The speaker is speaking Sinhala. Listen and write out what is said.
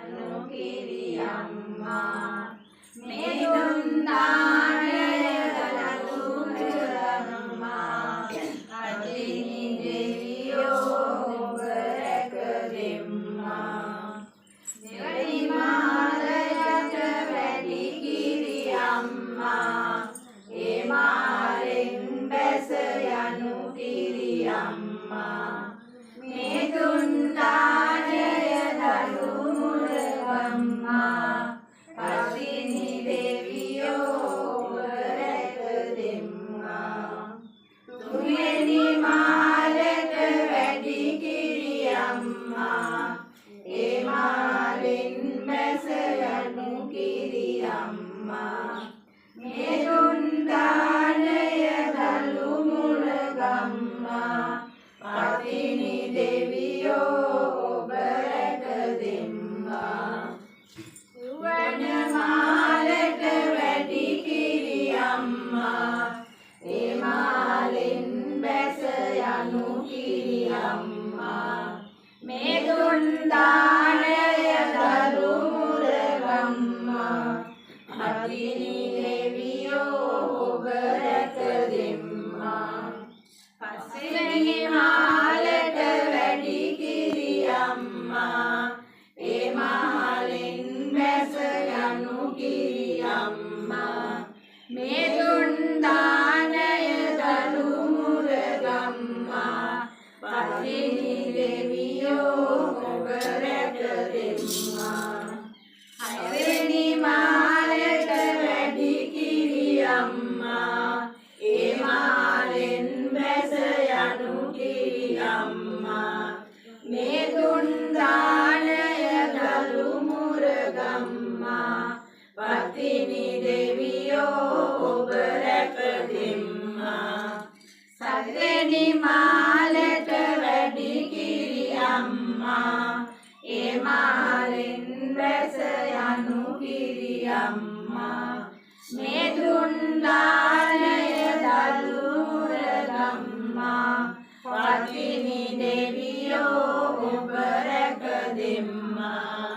යනු කිරි අම්මා. මේ දුන් දානය දලු මුරගම්මා, පතිනි දෙවියෝ ඔබ රැක දෙම්මා. දෙවැනි මාලයට වැඩි කිරි අම්මා, ඒ මාලෙන් බැස යනු කිරි අම්මා. මේ දුන් දානය දලු මුරගම්මා, පතිනි දෙවියෝ ඔබ රැක දෙම්මා. තුන්වෙනි මාලට වැඩි කිරි අම්මා, ඒ මාලෙන් බැස යනු කිරි අම්මා. මේ දුන් දානය දලු මුරගම්මා, පතිනි දෙවියෝ ඔබ රැක දෙම්මා. තුවන මාලට වැඩි කිරි අම්මා, ඒ මාලෙන් බැස යනු කිරි අම්මා. මේ දුන් දානය දලු මුරගම්මා, පතිනි දෙවියෝ ඔබ රැක දෙම්මා. පස්වෙනි මාලට වැඩි කිරි අම්මා, ඒ මාලෙන් බැස යනු කිරි අම්මා. මේ දුන් දානය දලු මුරගම්මා, පතිනි දෙවියෝ ඔබ රැක දෙම්මා. හයවෙනි මාලට වැඩි කිරි අම්මා, ඒ මාලෙන් බැස යනු කිරි අම්මා. මේ දුන් දානය දලු මුරගම්මා, පතිනි දෙවියෝ ඔබ රැක දෙම්මා. සත්වෙනි මාලට වැඩි කිරි අම්මා, ඒ මාලෙන් බැස යනු කිරි අම්මා. මේ දුන් දානය දලු මුරගම්මා, පතිනි දෙවියෝ ඔබ රැක දෙම්මා.